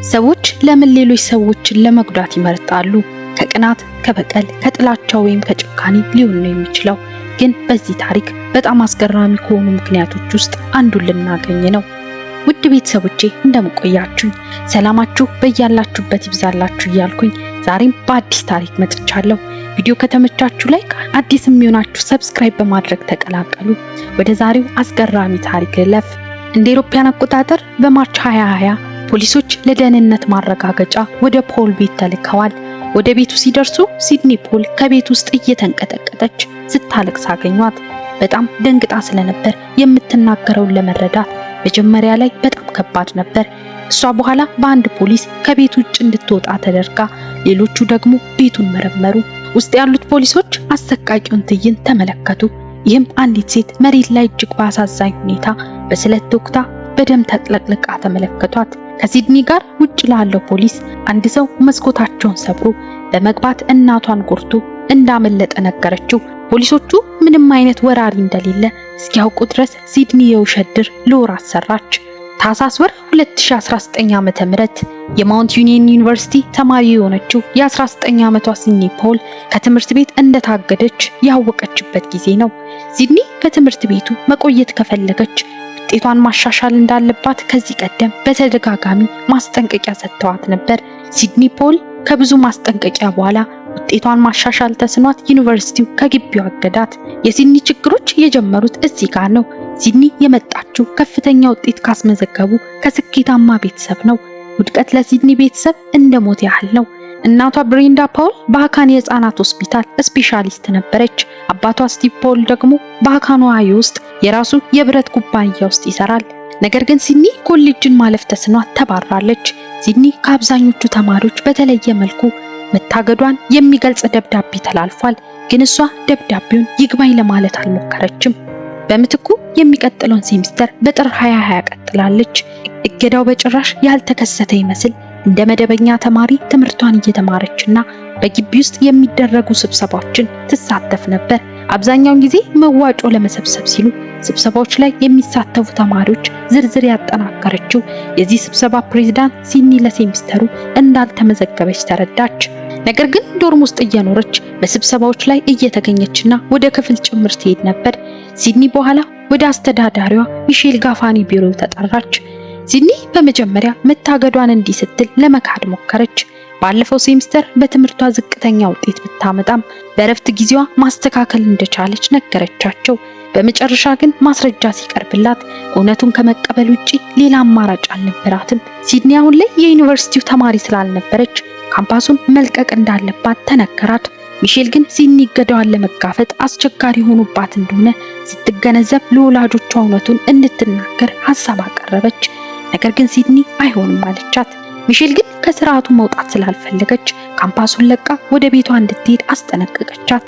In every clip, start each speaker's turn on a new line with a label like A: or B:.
A: ሰዎች ለምን ሌሎች ሰዎችን ለመጉዳት ይመርጣሉ? ከቅናት፣ ከበቀል፣ ከጥላቻ ወይም ከጭካኔ ሊሆን ነው የሚችለው። ግን በዚህ ታሪክ በጣም አስገራሚ ከሆኑ ምክንያቶች ውስጥ አንዱን ልናገኝ ነው። ውድ ቤተሰቦቼ፣ እንደምን ቆያችሁኝ? ሰላማችሁ በያላችሁበት ይብዛላችሁ እያልኩኝ ዛሬም በአዲስ ታሪክ መጥቻለሁ። ቪዲዮ ከተመቻችሁ like፣ አዲስ የሚሆናችሁ subscribe በማድረግ ተቀላቀሉ። ወደ ዛሬው አስገራሚ ታሪክ ልለፍ። እንደ አውሮፓውያን አቆጣጠር በ March 2020 ፖሊሶች ለደህንነት ማረጋገጫ ወደ ፖል ቤት ተልከዋል። ወደ ቤቱ ሲደርሱ ሲድኒ ፖል ከቤት ውስጥ እየተንቀጠቀጠች ስታለቅስ አገኟት። በጣም ደንግጣ ስለነበር የምትናገረውን ለመረዳት መጀመሪያ ላይ በጣም ከባድ ነበር። እሷ በኋላ በአንድ ፖሊስ ከቤት ውጭ እንድትወጣ ተደርጋ፣ ሌሎቹ ደግሞ ቤቱን መረመሩ። ውስጥ ያሉት ፖሊሶች አሰቃቂውን ትዕይንት ተመለከቱ። ይህም አንዲት ሴት መሬት ላይ እጅግ በአሳዛኝ ሁኔታ በስለት ተወግታ በደም ተጥለቅልቃ ተመለከቷት። ከሲድኒ ጋር ውጭ ላለው ፖሊስ አንድ ሰው መስኮታቸውን ሰብሮ በመግባት እናቷን ጎድቶ እንዳመለጠ ነገረችው። ፖሊሶቹ ምንም አይነት ወራሪ እንደሌለ እስኪያውቁ ድረስ ሲድኒ የውሸት ድር ለወራት ሰራች። ታህሳስ ወር 2019 ዓመተ ምህረት የማውንት ዩኒየን ዩኒቨርሲቲ ተማሪ የሆነችው የ19 ዓመቷ ሲድኒ ፖል ከትምህርት ቤት እንደታገደች ያወቀችበት ጊዜ ነው። ሲድኒ በትምህርት ቤቱ መቆየት ከፈለገች ውጤቷን ማሻሻል እንዳለባት ከዚህ ቀደም በተደጋጋሚ ማስጠንቀቂያ ሰጥተዋት ነበር። ሲድኒ ፖል ከብዙ ማስጠንቀቂያ በኋላ ውጤቷን ማሻሻል ተስኗት ዩኒቨርሲቲው ከግቢው አገዳት። የሲድኒ ችግሮች የጀመሩት እዚህ ጋር ነው። ሲድኒ የመጣችው ከፍተኛ ውጤት ካስመዘገቡ ከስኬታማ ቤተሰብ ነው። ውድቀት ለሲድኒ ቤተሰብ እንደ ሞት ያህል ነው። እናቷ ብሬንዳ ፓውል በአካን የህፃናት ሆስፒታል ስፔሻሊስት ነበረች። አባቷ ስቲቭ ፓውል ደግሞ በአካን ኦሃዮ ውስጥ የራሱ የብረት ኩባንያ ውስጥ ይሰራል። ነገር ግን ሲድኒ ኮሌጅን ማለፍ ተስኗት ተባራለች። ሲድኒ ከአብዛኞቹ ተማሪዎች በተለየ መልኩ መታገዷን የሚገልጽ ደብዳቤ ተላልፏል። ግን እሷ ደብዳቤውን ይግባኝ ለማለት አልሞከረችም። በምትኩ የሚቀጥለውን ሴሚስተር በጥር 2020 ቀጥላለች። እገዳው በጭራሽ ያልተከሰተ ይመስል እንደ መደበኛ ተማሪ ትምህርቷን እየተማረችና በግቢ ውስጥ የሚደረጉ ስብሰባዎችን ትሳተፍ ነበር። አብዛኛውን ጊዜ መዋጮ ለመሰብሰብ ሲሉ ስብሰባዎች ላይ የሚሳተፉ ተማሪዎች ዝርዝር ያጠናከረችው የዚህ ስብሰባ ፕሬዝዳንት ሲድኒ ለሴሚስተሩ እንዳልተመዘገበች ተረዳች። ነገር ግን dorm ውስጥ እየኖረች በስብሰባዎች ላይ እየተገኘችና ወደ ክፍል ጭምር ትሄድ ነበር። ሲድኒ በኋላ ወደ አስተዳዳሪዋ ሚሼል ጋፋኒ ቢሮ ተጠራች። ሲድኒ በመጀመሪያ መታገዷን እንዲህ ስትል ለመካድ ሞከረች። ባለፈው ሴሚስተር በትምህርቷ ዝቅተኛ ውጤት ብታመጣም በእረፍት ጊዜዋ ማስተካከል እንደቻለች ነገረቻቸው። በመጨረሻ ግን ማስረጃ ሲቀርብላት እውነቱን ከመቀበል ውጪ ሌላ አማራጭ አልነበራትም። ሲድኒ አሁን ላይ የዩኒቨርሲቲው ተማሪ ስላልነበረች ካምፓሱን መልቀቅ እንዳለባት ተነገራት። ሚሼል ግን ሲድኒ እገዳዋን ለመጋፈጥ አስቸጋሪ ሆኖባት እንደሆነ ስትገነዘብ ለወላጆቿ እውነቱን እንድትናገር ሀሳብ አቀረበች። ነገር ግን ሲድኒ አይሆንም አለቻት። ሚሼል ግን ከስርዓቱ መውጣት ስላልፈለገች ካምፓሱን ለቃ ወደ ቤቷ እንድትሄድ አስጠነቀቀቻት።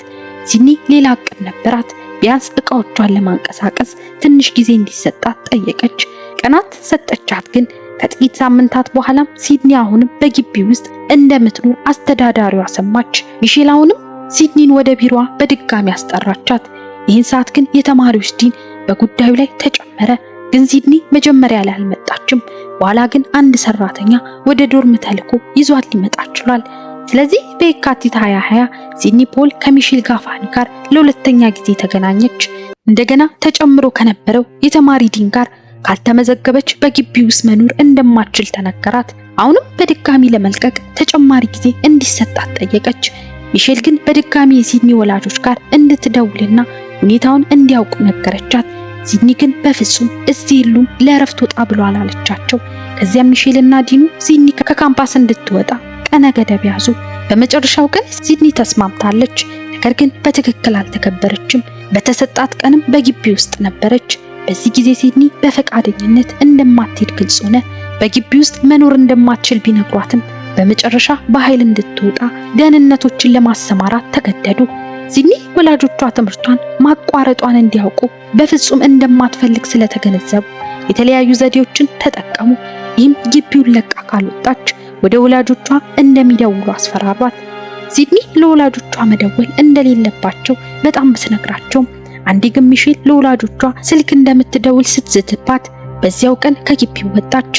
A: ሲድኒ ሌላ እቅድ ነበራት። ቢያንስ እቃዎቿን ለማንቀሳቀስ ትንሽ ጊዜ እንዲሰጣት ጠየቀች። ቀናት ሰጠቻት። ግን ከጥቂት ሳምንታት በኋላም ሲድኒ አሁንም በግቢ ውስጥ እንደምትኖር አስተዳዳሪዋ ሰማች። ሚሼል አሁንም ሲድኒን ወደ ቢሮዋ በድጋሚ አስጠራቻት። ይህን ሰዓት ግን የተማሪዎች ዲን በጉዳዩ ላይ ተጨመረ። ግን ሲድኒ መጀመሪያ ላይ አልመጣችም። በኋላ ግን አንድ ሰራተኛ ወደ dorm ተልኮ ይዟት ሊመጣ ችሏል። ስለዚህ በየካቲት 2020 ሲድኒ ፖል ከሚሼል ጋፋኒ ጋር ለሁለተኛ ጊዜ ተገናኘች። እንደገና ተጨምሮ ከነበረው የተማሪ ዲን ጋር ካልተመዘገበች በግቢ ውስጥ መኖር እንደማትችል ተነገራት። አሁንም በድጋሚ ለመልቀቅ ተጨማሪ ጊዜ እንዲሰጣት ጠየቀች። ሚሼል ግን በድጋሚ የሲድኒ ወላጆች ጋር እንድትደውልና ሁኔታውን እንዲያውቁ ነገረቻት። ሲድኒ ግን በፍጹም እዚህ የሉም፣ ለእረፍት ወጣ ብሏል አለቻቸው። ከዚያም ሚሼልና ዲኑ ሲድኒ ከካምፓስ እንድትወጣ ቀነ ገደብ ያዙ። በመጨረሻው ቀን ሲድኒ ተስማምታለች። ነገር ግን በትክክል አልተከበረችም። በተሰጣት ቀንም በግቢ ውስጥ ነበረች። በዚህ ጊዜ ሲድኒ በፈቃደኝነት እንደማትሄድ ግልጽ ሆነ። በግቢ ውስጥ መኖር እንደማትችል ቢነግሯትም በመጨረሻ በኃይል እንድትወጣ ደህንነቶችን ለማሰማራት ተገደዱ። ሲድኒ ወላጆቿ ትምህርቷን ማቋረጧን እንዲያውቁ በፍጹም እንደማትፈልግ ስለተገነዘቡ የተለያዩ ዘዴዎችን ተጠቀሙ። ይህም ግቢውን ለቃ ካልወጣች ወደ ወላጆቿ እንደሚደውሉ አስፈራሯት። ሲድኒ ለወላጆቿ መደወል እንደሌለባቸው በጣም ብትነግራቸውም አንዴ ግን ሚሼል ለወላጆቿ ስልክ እንደምትደውል ስትዝትባት በዚያው ቀን ከግቢው ወጣች።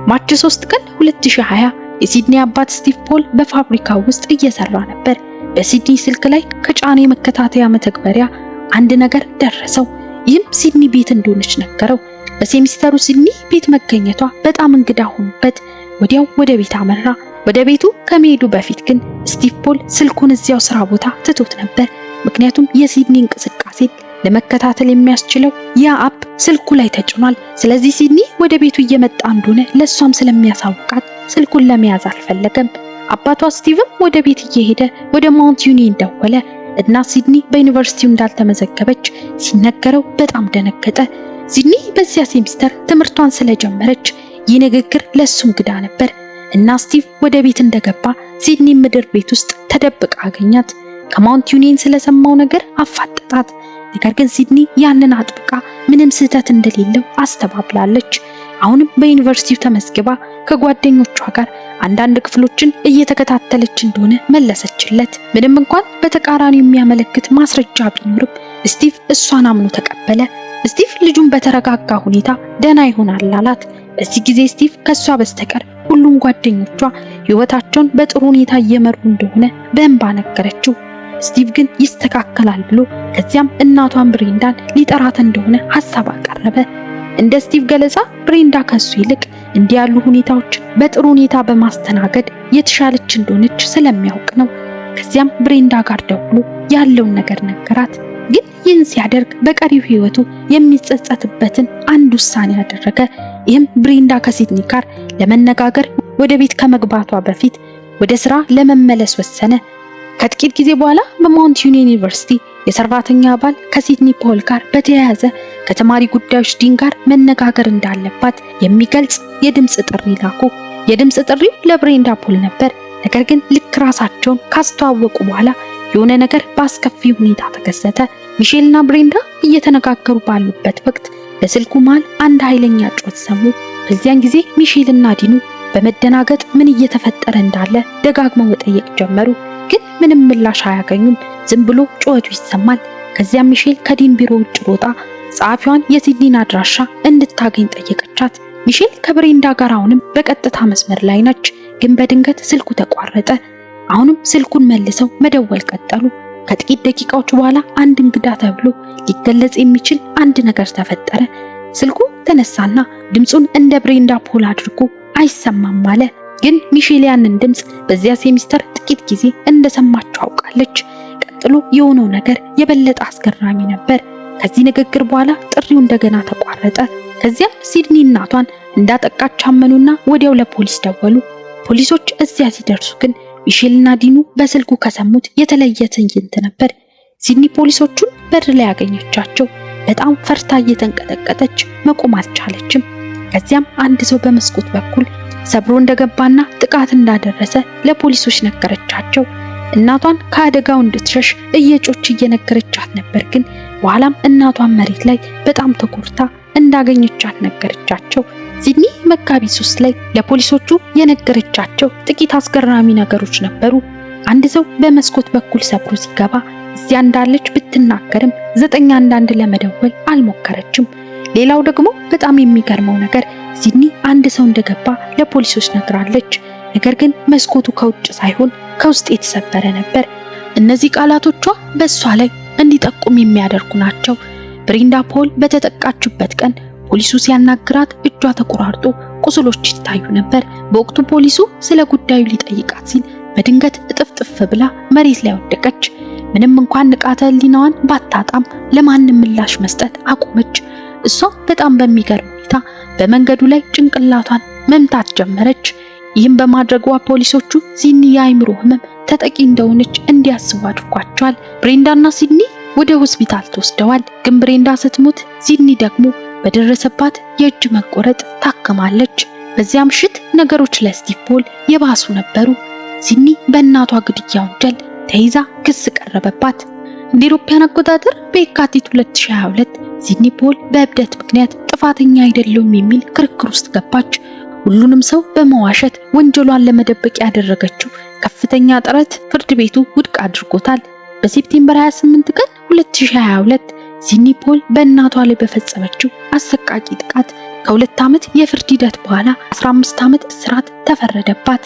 A: March 3 ቀን 2020 የሲድኒ አባት ስቲቭ ፖል በፋብሪካው ውስጥ እየሰራ ነበር። በሲድኒ ስልክ ላይ ከጫነ የመከታተያ መተግበሪያ አንድ ነገር ደረሰው። ይህም ሲድኒ ቤት እንደሆነች ነገረው። በሴሚስተሩ ሲድኒ ቤት መገኘቷ በጣም እንግዳ ሆኖበት ወዲያው ወደ ቤት አመራ። ወደ ቤቱ ከመሄዱ በፊት ግን ስቲቭ ፖል ስልኩን እዚያው ስራ ቦታ ትቶት ነበር። ምክንያቱም የሲድኒ እንቅስቃሴ ለመከታተል የሚያስችለው ያ app ስልኩ ላይ ተጭኗል። ስለዚህ ሲድኒ ወደ ቤቱ እየመጣ እንደሆነ ለእሷም ስለሚያሳውቃት ስልኩን ለመያዝ አልፈለገም። አባቷ ስቲቭም ወደ ቤት እየሄደ ወደ ማውንት ዩኒየን ደወለ እና ሲድኒ በዩኒቨርሲቲው እንዳልተመዘገበች ሲነገረው በጣም ደነገጠ። ሲድኒ በዚያ ሴሚስተር ትምህርቷን ስለጀመረች ይህ ንግግር ለሱ እንግዳ ነበር እና ስቲቭ ወደ ቤት እንደገባ ሲድኒ ምድር ቤት ውስጥ ተደብቃ አገኛት። ከማውንት ዩኒየን ስለሰማው ነገር አፋጠጣት። ነገር ግን ሲድኒ ያንን አጥብቃ ምንም ስህተት እንደሌለው አስተባብላለች። አሁንም በዩኒቨርሲቲው ተመዝግባ ከጓደኞቿ ጋር አንዳንድ ክፍሎችን እየተከታተለች እንደሆነ መለሰችለት። ምንም እንኳን በተቃራኒው የሚያመለክት ማስረጃ ቢኖርም ስቲቭ እሷን አምኖ ተቀበለ። ስቲቭ ልጁን በተረጋጋ ሁኔታ ደህና ይሆናል አላት። በዚህ ጊዜ ስቲቭ ከሷ በስተቀር ሁሉም ጓደኞቿ ሕይወታቸውን በጥሩ ሁኔታ እየመሩ እንደሆነ በእንባ ነገረችው። ስቲቭ ግን ይስተካከላል ብሎ ከዚያም እናቷን ብሬንዳን ሊጠራት እንደሆነ ሐሳብ አቀረበ። እንደ ስቲቭ ገለጻ ብሬንዳ ከሱ ይልቅ እንዲህ ያሉ ሁኔታዎችን በጥሩ ሁኔታ በማስተናገድ የተሻለች እንደሆነች ስለሚያውቅ ነው። ከዚያም ብሬንዳ ጋር ደውሎ ያለውን ነገር ነገራት። ግን ይህን ሲያደርግ በቀሪው ሕይወቱ የሚጸጸትበትን አንድ ውሳኔ ያደረገ። ይህም ብሬንዳ ከሲድኒ ጋር ለመነጋገር ወደ ቤት ከመግባቷ በፊት ወደ ስራ ለመመለስ ወሰነ። ከጥቂት ጊዜ በኋላ በማውንት ዩኒየን ዩኒቨርሲቲ የሰራተኛ አባል ከሲድኒ ፖል ጋር በተያያዘ ከተማሪ ጉዳዮች ዲን ጋር መነጋገር እንዳለባት የሚገልጽ የድምጽ ጥሪ ላኩ። የድምጽ ጥሪው ለብሬንዳ ፖል ነበር። ነገር ግን ልክ ራሳቸውን ካስተዋወቁ በኋላ የሆነ ነገር በአስከፊ ሁኔታ ተከሰተ። ሚሼልና ብሬንዳ እየተነጋገሩ ባሉበት ወቅት በስልኩ መሃል አንድ ኃይለኛ ጩኸት ሰሙ። በዚያን ጊዜ ሚሼልና ዲኑ በመደናገጥ ምን እየተፈጠረ እንዳለ ደጋግመው መጠየቅ ጀመሩ። ግን ምንም ምላሽ አያገኙም። ዝም ብሎ ጩኸቱ ይሰማል። ከዚያም ሚሼል ከዲን ቢሮ ውጭ ሮጣ ጸሐፊዋን የሲድኒን አድራሻ እንድታገኝ ጠየቀቻት። ሚሼል ከብሬንዳ ጋር አሁንም በቀጥታ መስመር ላይ ነች። ግን በድንገት ስልኩ ተቋረጠ። አሁንም ስልኩን መልሰው መደወል ቀጠሉ። ከጥቂት ደቂቃዎች በኋላ አንድ እንግዳ ተብሎ ሊገለጽ የሚችል አንድ ነገር ተፈጠረ። ስልኩ ተነሳና ድምጹን እንደ ብሬንዳ ፖል አድርጎ አይሰማም አለ። ግን ሚሼል ያንን ድምጽ በዚያ ሴሚስተር ጥቂት ጊዜ እንደሰማችው አውቃለች። ቀጥሎ የሆነው ነገር የበለጠ አስገራሚ ነበር። ከዚህ ንግግር በኋላ ጥሪው እንደገና ተቋረጠ። ከዚያም ሲድኒ እናቷን እንዳጠቃች አመኑና ወዲያው ለፖሊስ ደወሉ። ፖሊሶች እዚያ ሲደርሱ ግን ሚሼልና ዲኑ በስልኩ ከሰሙት የተለየ ትዕይንት ነበር። ሲድኒ ፖሊሶቹን በር ላይ ያገኘቻቸው በጣም ፈርታ እየተንቀጠቀጠች መቆም አልቻለችም። ከዚያም አንድ ሰው በመስኮት በኩል ሰብሮ እንደገባና ጥቃት እንዳደረሰ ለፖሊሶች ነገረቻቸው። እናቷን ከአደጋው እንድትሸሽ እየጮች እየነገረቻት ነበር። ግን በኋላም እናቷን መሬት ላይ በጣም ተጎድታ እንዳገኘቻት ነገረቻቸው። ሲድኒ መጋቢት 3 ላይ ለፖሊሶቹ የነገረቻቸው ጥቂት አስገራሚ ነገሮች ነበሩ። አንድ ሰው በመስኮት በኩል ሰብሮ ሲገባ እዚያ እንዳለች ብትናገርም 911 ለመደወል አልሞከረችም። ሌላው ደግሞ በጣም የሚገርመው ነገር ሲድኒ አንድ ሰው እንደገባ ለፖሊሶች ነግራለች። ነገር ግን መስኮቱ ከውጭ ሳይሆን ከውስጥ የተሰበረ ነበር። እነዚህ ቃላቶቿ በእሷ ላይ እንዲጠቁም የሚያደርጉ ናቸው። ብሬንዳ ፖል በተጠቃችበት ቀን ፖሊሱ ሲያናግራት እጇ ተቆራርጦ ቁስሎች ይታዩ ነበር። በወቅቱ ፖሊሱ ስለ ጉዳዩ ሊጠይቃት ሲል በድንገት እጥፍጥፍ ብላ መሬት ላይ ወደቀች። ምንም እንኳን ንቃተ ሕሊናዋን ባታጣም ለማንም ምላሽ መስጠት አቆመች። እሷ በጣም በሚገርም ሁኔታ በመንገዱ ላይ ጭንቅላቷን መምታት ጀመረች። ይህም በማድረጓ ፖሊሶቹ ሲድኒ የአእምሮ ህመም ተጠቂ እንደሆነች እንዲያስቡ አድርጓቸዋል። ብሬንዳና ሲድኒ ወደ ሆስፒታል ተወስደዋል። ግን ብሬንዳ ስትሞት ሲድኒ ደግሞ በደረሰባት የእጅ መቆረጥ ታክማለች። በዚያ ምሽት ነገሮች ለስቲቭ ፖል የባሱ ነበሩ። ሲድኒ በእናቷ ግድያ ወንጀል ተይዛ ክስ ቀረበባት። እንደ አውሮፓውያን አቆጣጠር በየካቲት 2022 ሲድኒ ፖል በእብደት ምክንያት ጥፋተኛ አይደለሁም የሚል ክርክር ውስጥ ገባች። ሁሉንም ሰው በመዋሸት ወንጀሏን ለመደበቅ ያደረገችው ከፍተኛ ጥረት ፍርድ ቤቱ ውድቅ አድርጎታል። በ September 28 ቀን 2022 ሲድኒ ፖል በእናቷ ላይ በፈጸመችው አሰቃቂ ጥቃት ከ2 ዓመት የፍርድ ሂደት በኋላ 15 ዓመት እስራት ተፈረደባት።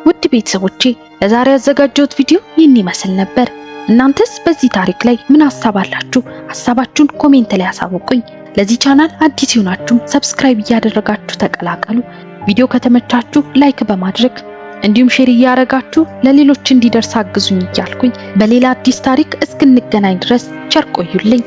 A: ውድ ቤተሰቦቼ ለዛሬ ያዘጋጀሁት ቪዲዮ ይህን ይመስል ነበር። እናንተስ በዚህ ታሪክ ላይ ምን ሀሳብ አላችሁ? ሀሳባችሁን comment ላይ አሳውቁኝ። ለዚህ ቻናል አዲስ የሆናችሁም subscribe እያደረጋችሁ ተቀላቀሉ። ቪዲዮ ከተመቻችሁ like በማድረግ እንዲሁም share እያደረጋችሁ ለሌሎች እንዲደርስ አግዙኝ እያልኩኝ በሌላ አዲስ ታሪክ እስክንገናኝ ድረስ ቸር ቆዩልኝ።